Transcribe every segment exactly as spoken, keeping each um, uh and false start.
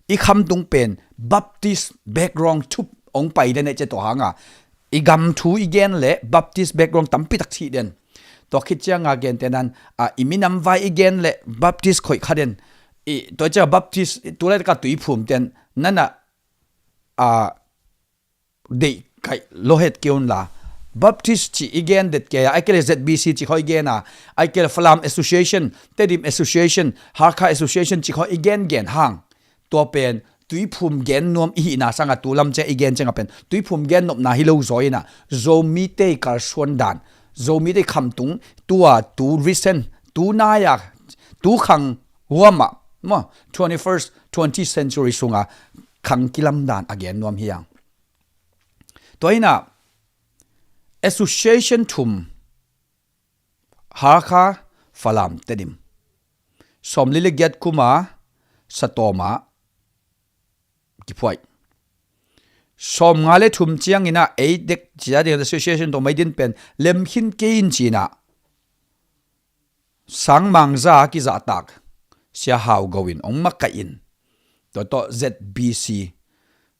i khamtung pen Baptist background thup hong pai den e ci. Tua hanga i gam thu i gen le Baptist background tampi tak thih den. Tua khit cianga gentehnan, a, i minam vai i gen le Baptist khoih kha den. I, tua cianga Baptist tulai taka Tuiphum ten nana, a, deih kaih lo het kei un la. Baptist cih i gen det kei a, ai kei le Z B C cih khawng i gen a, ai kei le Falam Association, Tedim Association, Hakha Association cih khawng i gen gen hang. Tua pen Tuiphum gen nuam i hihna sanga tu lam ciang i gen cianga pen Tuiphum gen nopna hi lo zaw ina, Zomite i kalsuan dan, Zomite i khamtung, tua tu recent, tu nai a, tu khang huam ah, maw, twenty-first, twentieth century sunga khang kilam dan a gen nuam hi ang. Tua ina, association thum, Hakha, Falam, Tedim, sawmli le giat kuma Satawma kiphuai. Sawmnga le thum ciangina ei dek cia ding association tawh mai din pen lemkhin kei in cina Sangmangza a kizahtak Sia Hau Go in hong makaih in, tua tawh Z B C,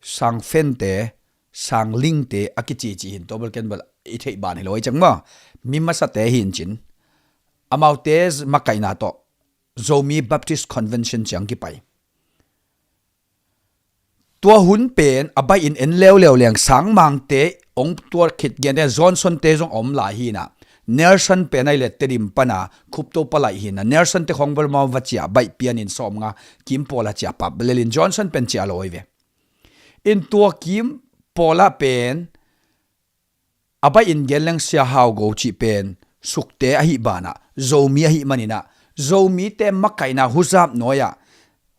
Sangfente, Sanglingte a kicici hin, tua bel ken bel i theih ban hi lo ai ciang maw. Mi masate hin cin, amaute makaihna tawh Zomi Baptist Convention ciang kipai. Tua hun pen a baih in en leuleu leng Sangmangte hong tuat khit gente, Johnsonte zong a om lai hina, Nelson pen ai le Tedim pana khupto palaih hina, Nelsonte khawng bel mau va ciah baih pianin sawmnga kim pawla ciah pap lelin Johnson pen ciah lo ai ve. In tua kim pawla pen a baih in gen leng Sia Hau Go cih pen Sukte ahi banah Zomi ahi maninah Zomite makaihna huzap nuai-ah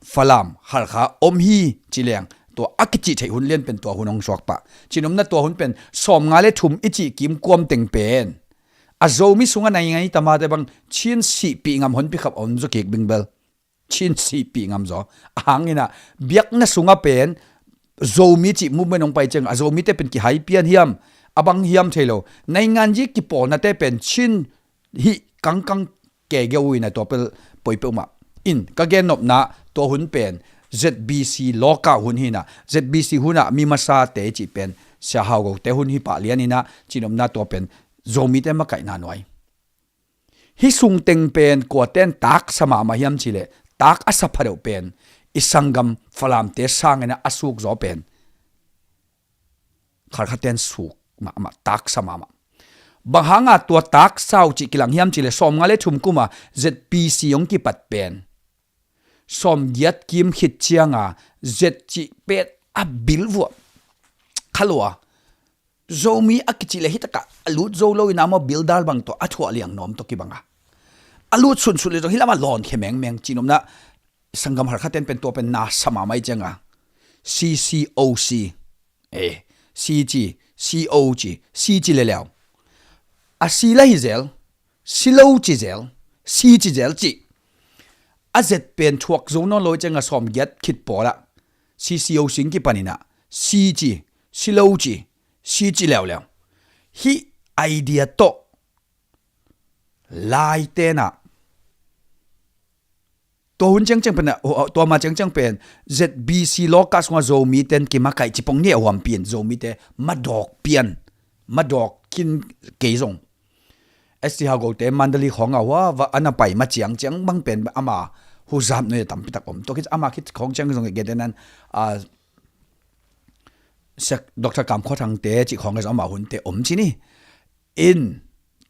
Falam Halkha om hi ci leng tua a kicih theih hun lian pen tua hun hong suak pah. Cinopna tua hun pen sawmnga le thum i cih kimkuam teng pen a Zomi sungah naingan i tamate bang Chin sihpih ngam honpi khap om zaw kik bingbel. Chin sihpih ngam zaw. A hanginah biakna sungah pen Zomi cih movement hong pai ciang a Zomite pen kihai pian hiam, a bang hiam thei lo. Naingan zi kipawlnate pen Chin hih kangkang kegeu inah tua pel poi peuhmah. In ka gennopna tua hun pen Z B C lawkah hun hinah, Z B C hunah mi masate cih pen Sia Hau Gote hun hi pah lianinah cinopna tua pen Zomite makaihna nuai. Hih sungteng pen kuaten taksa mahmah hiam cileh tak a sa phadeuh pen i sanggam Falamte sanginah a sukzaw pen Khalkhaten suk mahmah, taksa mahmah. Bang hanga tua taksa uh cih kilang hiam cileh sawmnga le thum kuma Z P C hong kipat pen sawmgiat kim khit cianga Z cih pet a bil vuah khalua Zomi a kicih le hitakah a lut zo lo ina maw bil dal bang tawh a thuah liang nuam tawh kibanga a lut sunsun le zong hilama lawn khe mengmeng cinopna sanggam Halkhaten pen tua pen na sama mai cianga C C O C, eh, C ci, C O ci, C ci le leu a si la hi zel, si lo ci zel, si ci zel ci. A Z pen thuak zo nawn lo i cianga sawmgiat khit pawlah C C O C kipaninah si ci, si lo ci, si ci leuleu. Hih idea tawh laitenah tua hun ciangciang pen, tua ma ciangciang pen Z B C lawkah sungah Zomiten kimakaih cipong ni a huampi in Zomite madawk pian, madawk khin kei zong. S T Hau Gote Mandalay khawngah hua va a na pai ma ciangciang bang pen ama huzap nuai a tampitak om. Tua khit ama khit khawng ciang zong getenan, a, Doctor Kam Khua Thangte cih khawngah zong ama hunte om ci ni. In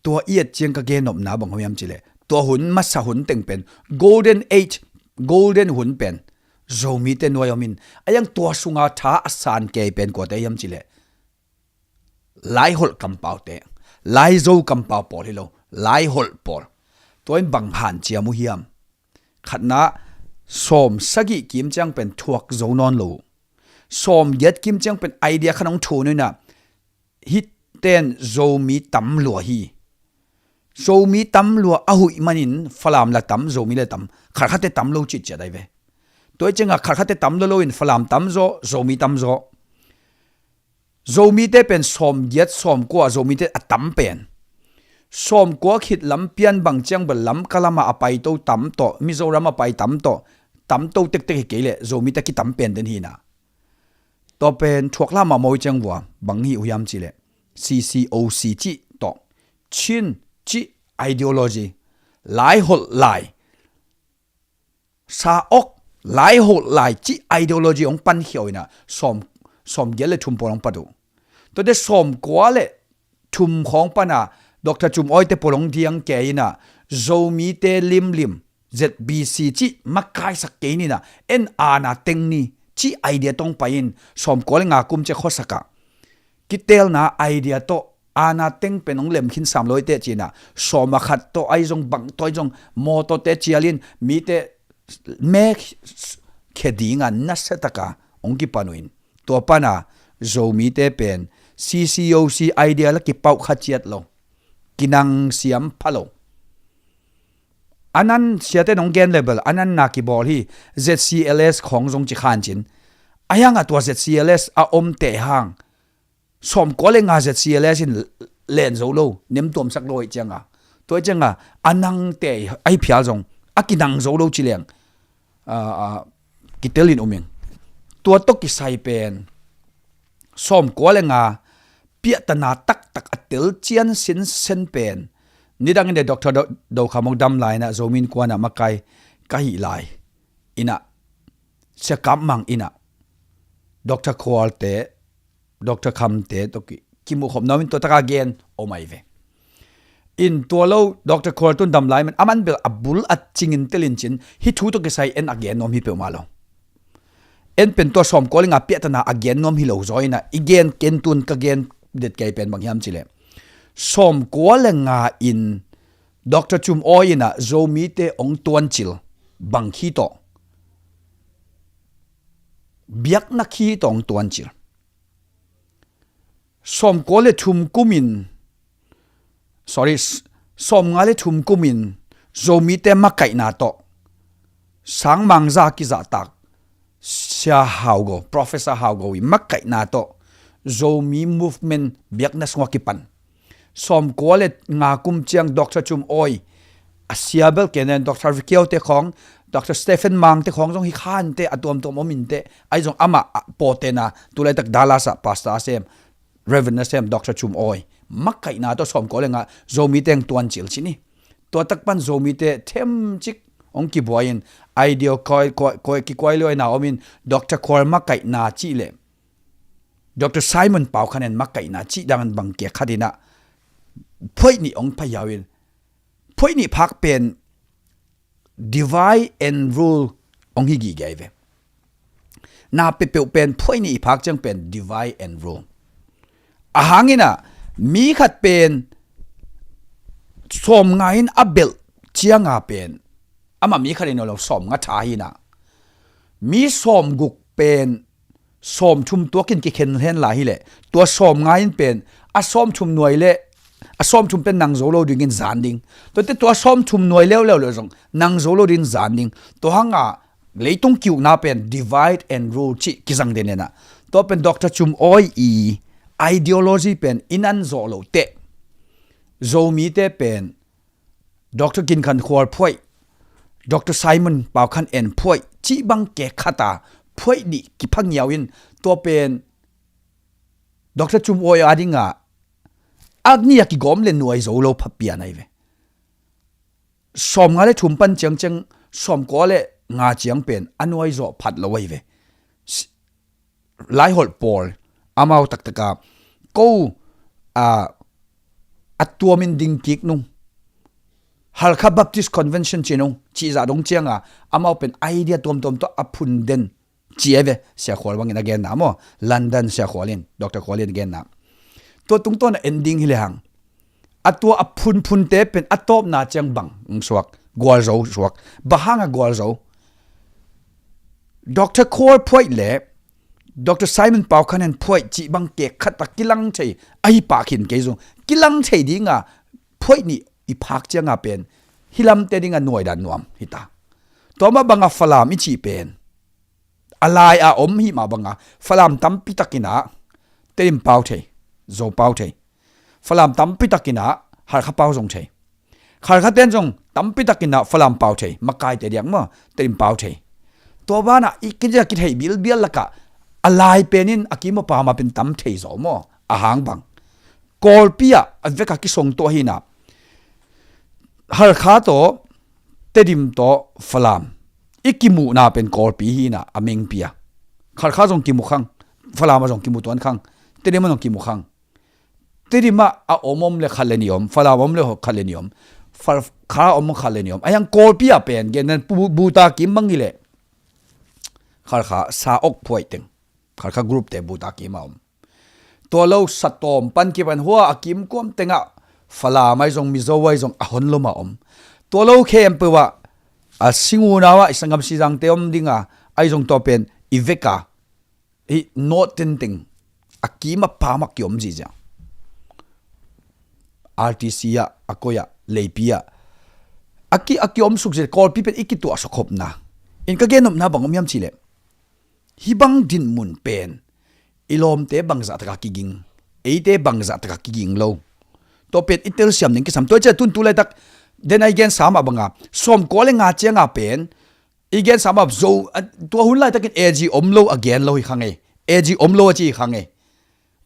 tua i et ciang ka gennopna bang hiam cileh tua hun masa hun teng pen Golden Age, Golden hun pen Zomite nuai om in a iang tua sunga tha a san kei pen kuate hiam cileh Laiholh kampaute, Laizo kampau pawl hi lo, Laiholh pawl. Tua in bang hanciam uh hiam? Khatna sawm sagih kim ciang pen thuak zo nawn lo. Sawmgiat kim ciang pen idea khan hong thu nuina hiten Zomi tam lua hi. Zomi tam lua a huih manin Falam la tam, Zomi la tam, Khalkhate tam lo citciat ai ve. Tua i cianga Khalkhate tam lo loin Falam tam zaw, Zomi tam zaw. Zomite pen sawmgiat sawmkua Zomite a tam pen sawmkua khit lam pian bang ciang bel Lamka lama a paito tam tawh, Mizoram a pai tam tawh, tamto tektek hi kei leh Zomite kitam pen den hi na. Tua pen thuak lam a mawi ciang vua bang hi uh hiam cih leh C C O C cih tawh, Chin cih ideology, laiholh lai, sa ok, laiholh lai cih ideology hong pankhia uh inah sawm, sawmgiat le thum pawl hong pat uh. Tuate sawmkua le thum khawng pana Doctor Cum Awi te pawl hong diang kei inah Zomite limlim Z B C cih makaisak kei ninah en aana teng ni cih idea tawh hong pai in sawmkua le nga kum ciang khuasak ah kitelna idea tawh aana teng pen hong lemkhin sam lo hi teh cinah sawm a khat tawh ahi zong bang tawh ahi zong mawtawte cialin mite me khe dinga nasiataka hong kipan uh in tua pana Zomite pen C C O C idea la kipauh kha ciat lo, kinang siam pha lo. A nan siate nong gen le bel a nan na kibawl hi. Z C L S khawng zong ci khan cin a hiangah tua Z C L S a om teh hang sawmkua le nga Z C L S in len zo lo, nem tuamsak lo hi cianga, tua hi cianga a nang teh ahi phial zong a kinang zo lo ci leng, ah, ah, kitel in um ing. Tua tawh kisai pen sawmkua le nga piahtana taktak a tel cian sinsen pen nidangin de Doctor Do, Do Kham hong dam lai inah Zomi Innkuan ah makai ka hih lai inah Sia Kap Mang inah Doctor Khual te, Doctor Kham te tawh ki, kimuhkhop nuam in tua taka gen om ahi ve. In tua lo Doctor Khual tun dam lai man a man bel a bul a cingin telin cin hih thu tawh kisai en a gen nuam hi peuhmah lo. En pen tua sawmkua le nga piahtana a gen nuam hi lo zaw inah i gen ken tun ka gen det kei pen bang hiam cih leh sawmkua le nga in Doctor Cum Awi inah Zomite hong tuancil bang khi tawh, biakna khi tawh hong tuancil. Sawmkua le thum kumin, sorry, s-, sawmnga le thum kumin Zomite makaihna tawh Sangmangza kizahtak Sia Hau Go, Professor Hau Go i makaihna tawh Zomi movement biakna sungah kipan. Sawmkua le nga kum ciang Doctor Cum Awi a sia bel kenen Doctor Vikiau te khawng, Doctor Stephen Mang te khawng zong hi khan te a tuamtuam om in te ahi zong amah a pawtena tulaitak Dallas ah pastor a sem, Reverend a sem Doctor Cum Awi makaihna tawh sawmkua le nga Zomite hong tuancil cin hi. Tua tak pan Zomite themcik hong kibuai in idea koi, koi, koi, kikuai luaina om in Doctor Khual makaihna cih le Doctor Simon Pau Khan En makaihna cih dangin bang kek khat inah phoih nih hong pha hiau in phoih nih phak pen divide and rule hong hi gige ahi ve. Na peuhpeuh pen phoih nih i phak ciang pen divide and rule. A hang inah mi khat pen sawmnga in a belh cianga pen amah mi khat in lo sawmnga tha hi inah mi sawmguk pen sawmthum tuakin kikhen hen lai hileh tua sawmnga in pen a sawmthum nuai le a sawmthum pen nang zo lo dingin zan ding. Tuate tua sawmthum nuai leuleu le zong nang zo lo dingin zan ding. Tua hanga leitung kiukna pen divide and rule cih kizang den inah tua pen Doctor Cum Awi i ideology pen i nan zawh lo teh Zomite pen Doctor Gin Khan Khual phuaih, Doctor Simon Pau Khan En phuaih cih bang kek khat a phuaih nih kipha ngiau in tua pen Doctor Cum Awi a dinga a ni a kigawm le nuai zo lo pha pian ahi ve. Sawmnga le thum pan ciangciang sawmkua le nga ciang pen a nuai zawh phat lo ahi ve. Laiholh pawl amau taktaka ko a, a tuamin ding kik nung, Halkha Baptist Convention ci nung cihzah dong cianga amau pen idea tuamtuam tawh a phun den ci ahi ve. Sia Khual bangin a genna maw, London Sia Khual in, Doctor Khual in a genna. Tua tungtawn a en ding hi le hang a tua a phunphunte pen a tawpna ciang bang hong suak, gualzo suak. Bang hanga gualzo? Doctor Khual phuaih le Doctor Simon Pau Khan En phuaih cih bang kek khat a kilang thei ahi pah khin kei zong kilang thei dinga phuaih nih i phak cianga pen hi lamte dinga nuaidan nuam hita. Tua mah banga Falam i cih pen a lai a om hi mah banga Falam tampi takinah Tedim pau thei, Zo pau thei. Falam tampi takinah Halkha pau zong thei. Halkha ten zong tampi takinah Falam pau thei, makaite diak maw, Tedim pau thei. Tua banah i kizia kitheih bilbial lakah a lai pen in a kim a pam a pen tam thei zaw maw? A hang bang Kawlpi ah a vek a kisong tuah hi nah. Halkha tawh, Tedim tawh, Falam i kimuhna pen Kawlpi hi nah a mengpi a. Halkha zong kimu khang, Falam ah zong kimu tuan khang, Tedim ah zong kimu khang. Tedim ah a om om le khat le nih om, Falam om le khat le nih om, Halkha om khat le nih om. A hiang Kawlpi ah pen gen nan Buta kim bang hi leh Halkha sa ok phuaih teng, Halkha group te Buta kim a om. Tua lo Satawm pan kipan hua a kimkuam tengah Falam ai zong, Mizo ai zong a hon lom a om. Tua lo khempeuh ah a sing unau ah i sanggam sizangte om dinga ai zong tua pen i vek a, i nawt tenteng a kim a pam a kiom zihziah. R T C ah, a koi ah, Leipi ah a ki, a kiom suk zia Kawlpi pen i kituah sawkhopna. In ka gen nopna bang om hiam cih leh hih bang dinmun pen i lawmte bangzah taka kiging, eite bangzah taka kiging lo. Tua pen i telsiam ding kisam. Tua i ciah tun tu laitak den a i gen sa mah banga sawmkua le nga cianga pen i gen sa mah zo, tua hun laitakin A G om lo a gen lo hi kha ngei. A G om lo a ci hi kha ngei.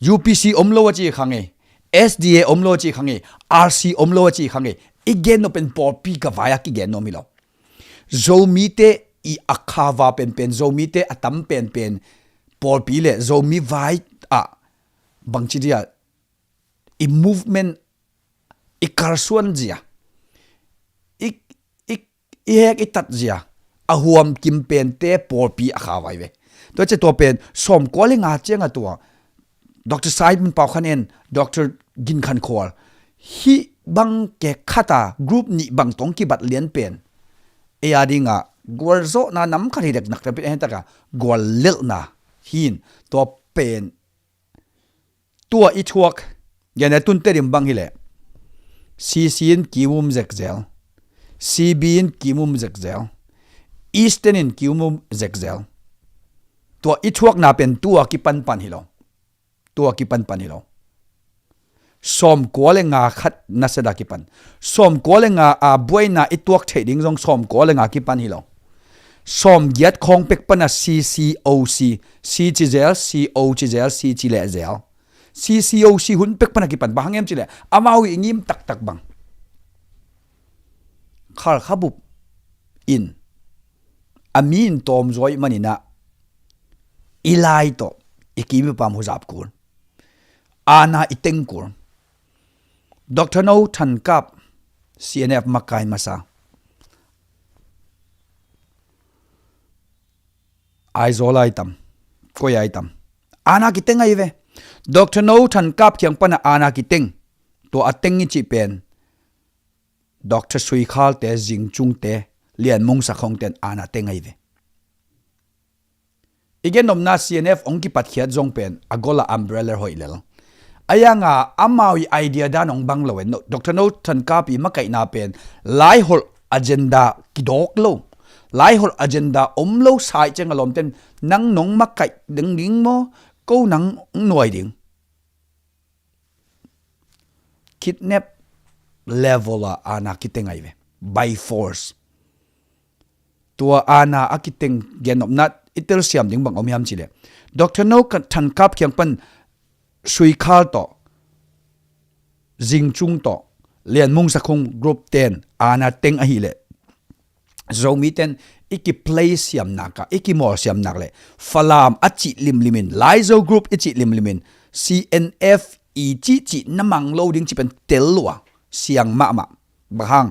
U P C om lo a ci hi kha ngei. S D A om lo a ci hi kha ngei. R C om lo a ci hi kha ngei. I gen nop pen pawlpi ka vai a kigen nuam hi lo. Zomite i a khava penpen, Zomite a tam penpen pawlpi le Zomi vai ah bangci dia i movement i kalsuan zia, i, i, i hek i tat zia a huam kim pente pawlpi a kha vai ve. Tua cia tua pen sawmkua le nga cianga tua Doctor Simon Pau Khan En, Doctor Gin Khan Khual, hih bang ke khata group nih bang tong kibat lian pen ei a dinga gualzawhna nam khat hi dek nakta pin a hentaka gual lelhna hin. Tua pen tua i thuak, gene tun Tedim bang hileh C C in kimum zekzel, C B in kimum zekzel, Eastern in kimum zekzel. Tua i thuakna pen tua kipanpan hi lo. Tua kipanpan hi lo. Sawmkua le nga khat nasada kipan. Sawmkua le nga a buaina i tuak theih ding zong sawmkua le nga kipan hi lo. Sawmgiat khawng pek pana C C O C, C ci zel, C O ci zel, C ci leh zel. C C O C hun pek pana kipan bang hang em cileh amau i ngim taktak bang. Khalkha bup in a mi in tawmzaw ih maninah i lai tawh i kim i pam huzap kul, ana i teng kul. Doctor No Than Kap, C N F makai masa. Aizawl ai tam, koi ai tam, ana kiteng ai ve. Doctor No Than Kap kiang pana ana kiteng. Tua a teng i cih pen Doctor Sui Khal te, Zing Cung te, Lian Mung Sak Hong ten ana teng ai ve. I gen nopna C N F ong kipatkhiat zong pen a gola umbrella hoih lel. A yanga amau i idea dan ong bang lo en. Doctor No Than Kap i makaihna pen laiholh agenda kidawk lo, laiholh agenda om lo sai ciang a lawmten nang nong makaih ding ding maw, ko nang nuai ding. Kidnap level a ana kiteng ai ve, by force. Tua ana a kiteng gen nopna i telsiam ding bang om hiam cileh Doctor No Than Kap kiang pan Sui Khal tawh, Zing Cung tawh, Lian Mung Sak Hong group ten ana teng ahileh Zomi ten i kiplay siamnak ah, i kimawl siamnak le Falam a cih limlimin, Laizo group i cih limlimin C N F i cihcih na mang lo ding cih pen tel lua siang mahmah. Bang hang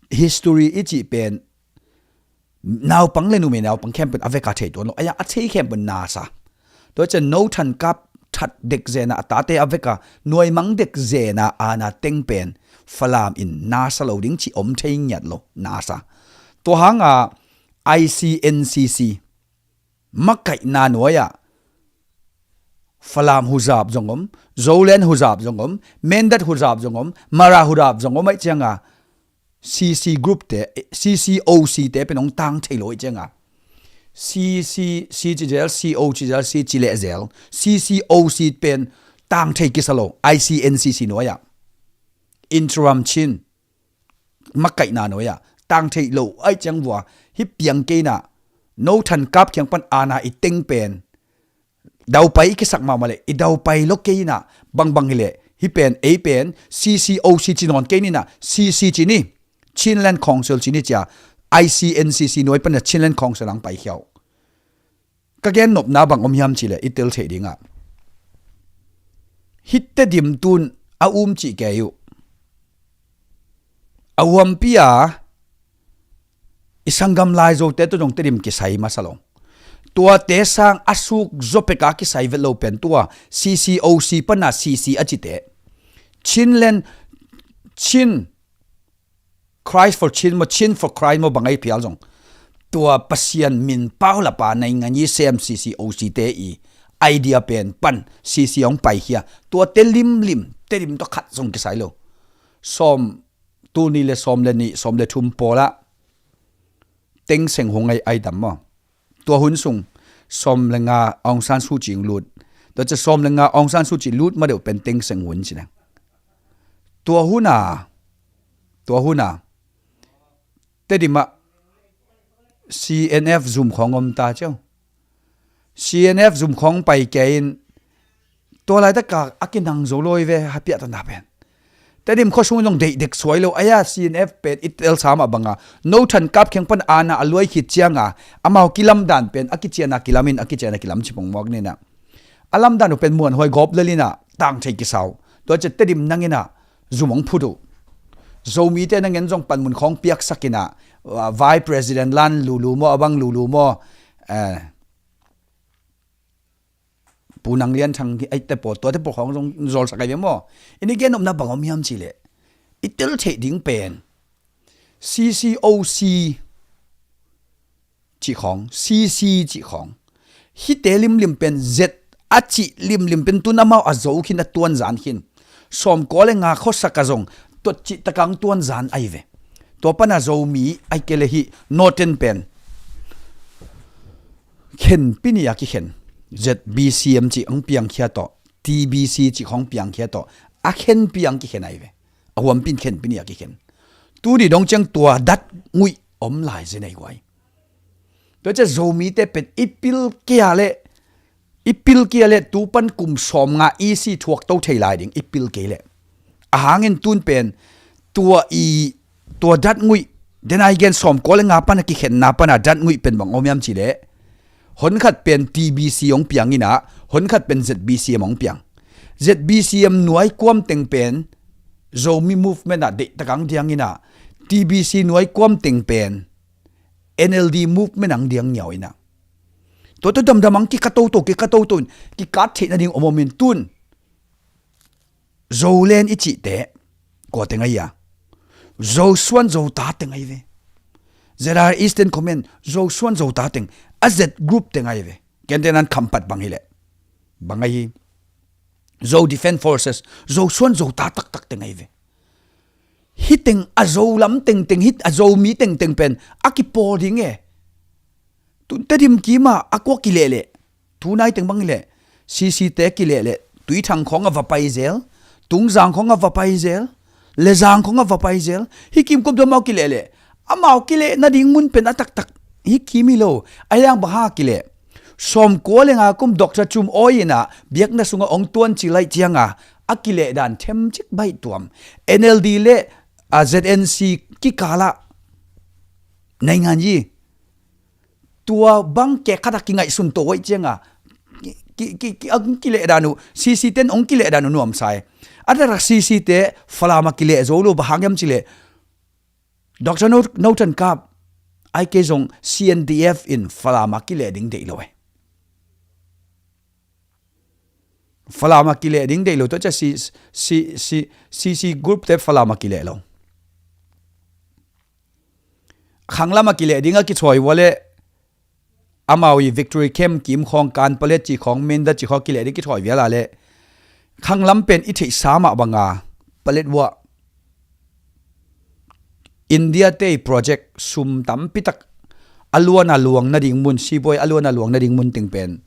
history i cih pen naupang le numei naupang khempeuh a veka thei tuan lo, a thei khempeuh nasa. Tua cian No Than Kap that dek zena a tate a veka nuaimang dek zena ana teng pen Falam in nasa lo ding ci om thei ngiat lo, nasa. Tua hanga I C N C C makaihna nuai-ah Falam huzap zong om, Zoland huzap zong om, Mindat huzap zong om, Mara huzap zong om aih cianga C C group te, C C O C te pen hong tang thei lo ih cianga C C, C ci zel, C O ci zel, C ci leh zel, C C O C pen tang thei kisa lo, I C N C C nuai-ah. Interim Chin makaihna nuai-ah tang thei lo aih ciang vua, hi piang keina No Than Kap kiang pan aana i teng pen daupai i kisak mahmah leh, i daupai lo kei inah, bangbang hileh hih pen, ei pen C C O C ci nawn kei ninah, C C ci ni, Chinland Council ci ni cia, I C N C C nuai panah Chinland Council ang paikhia uh. Ka gen nopna bang om hiam cihleh i tel theih dingah, hih Tedim tun a um cih kei uh. A huampi a i sanggam Laizote tawh zong Tedim kisai masa lo. Tuate sang a suk zaw peka kisai vet lo pen tua C C O C pana C C a cite, Chinland, Chin, Christ for Chin maw, Chin for Christ maw, bang ei phial zong, tua Pasian min paulapa naingan i sem C C O C te i idea pen pan C C hong paikhia. Tuate limlim, Tedim tawh khat zong kisai lo. Sawm, tul nih le sawm le nih, sawm le thum pawlah Thein Sein hong ai, ai dam maw. Tua hun sung sawm le nga Aung San Suu Kyi lut. Tua cia sawm le nga Aung San Suu Kyi lut ma deuh pen Thein Sein hun ci dang. Tua hun a, tua hun a Tedim ah C N F zum khawng om ta ciau. C N F zum khawng pai kei in, tua laitaka a kinang zo lawi ve, hapiah tana pen. Tedim khuasung in zong deih dek suai lo, aia C N F pen i telsa mah banga, No Than Kap kiang pan aana a luai khit cianga, amau kilamdan pen, a kiciana kilam in, a kiciana kilam ci pongmawk ninah. A lamdan uh pen muanhuai gawp lel inah, tang thei kisau. Tua cia Tedim nang inah, zum hong phut uh. Zomite nang in zong panmun khawng piaksak inah, ah, Vice President lan lulu maw, a bang lulu maw, eh, Pu Nang Lian Thang hi, ai te pawl, tua te pawl khawng zong zawlsak ai ve maw. I ni gen nopna bang om hiam cihleh, i tel theih ding pen C C O C cih khawng, C C cih khawng, hihte limlim pen Z a cih limlim pen tun amau a zo khin, a tuanzan khin. Sawmkua le nga khuasak a zong tuat cih takang tuanzan ai ve. Tua pana Zomi ai kei le hih Northern pen khenpi nih a kikhen, Z B C M cih hong piangkhia tawh, T B C cih hong piangkhia tawh, a khenpi ang kikhen ai ve. A huampin khenpi nih a kikhen. Tuni dong ciang tua dat nguih om lai zen ai guai. Tua cia Zomite pen i pil kei a leh, i pil kei a leh tu pan kum sawm nga i si thuak to thei lai ding, i pil kei leh. A hangin tun pen tua i, tua dat nguih, den ai gen sawmkua le nga pana kikhenna pana dat nguih pen bang om hiam cihleh, honkhat pen T B C hong piang inah, honkhat pen Z B C M hong piang. Z B C M nuai kuam teng pen Zomi movement ah deihtak ang diang inah, T B C nuai kuam teng pen N L D movement ang diang ngiau inah. Tua tua damdam ang kika toto, kika toto in, kikat theih nading om om in tun. Zoland i cihte kua teng ai a? Zosuan Zota teng ai ve. Z R Eastern Command, Zosuan Zota teng, a Z group teng ai ve. Kente nan Khampat bang hileh, bang ai hi. Zo Defense Forces, Zosuan Zota taktak teng ai ve. Hih teng a Zo lam tengteng, hih a Zomi tengteng pen a kipawl ding e. Tun Tedim kimah a kua kileh leh, tunai teng bang hileh, C C te kileh leh, Tuithang khawng a va pai zel, Tungzang khawng a va pai zel, Lezang khawng a va pai zel, hih kim kum tua amau kileh leh, amau kileh nading mun pen a taktak hih kim hi lo, a hiang bang hang a kileh? Sawmkua le nga kum Doctor Chum Awi inah biakna sungah hong tuancil laih cianga a kileh dan themcik baih tuam. N L D le, a, Z N C kikalah naingan yi. Tua bang kek khat a kingaihsun to aih cianga ki, ki, ki, ki, a kileh dan uh, C C ten hong kileh dan uh nuamsa e. A taktak C C te Falam a kileh zo lo, bang hang hiam cihleh, Doctor No, No Than Kap ai kei zong C N D F in Falam a kileh ding deih lo e. Falam a kileh ding deih lo, tua cia C, C, C, C C group te Falam a kileh lo. Khanglam a kileh ding a kithawi ua leh, amau i Victory Camp kim khawng, Kanpalet ci khawng, Mindat ci khawng kileh ding kithawi vial a leh, khanglam pen i theihsa mah banga Paletwa India te i project sum tampi tak a luan a luang nading mun, sibuai a luan a luang nading mun teng pen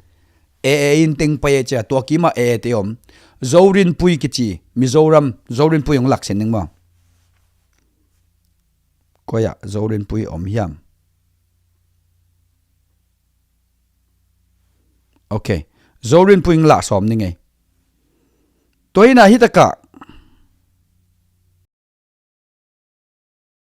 A A in teng pai e cia, tua kimah A A te om. Zorinpui kici, Mizoram Zorinpui hong laksin ding maw? Koi ah Zorinpui om hiam? Ok. Zorin puing lah sawm ni ngei. Tua hi-in ah hitakah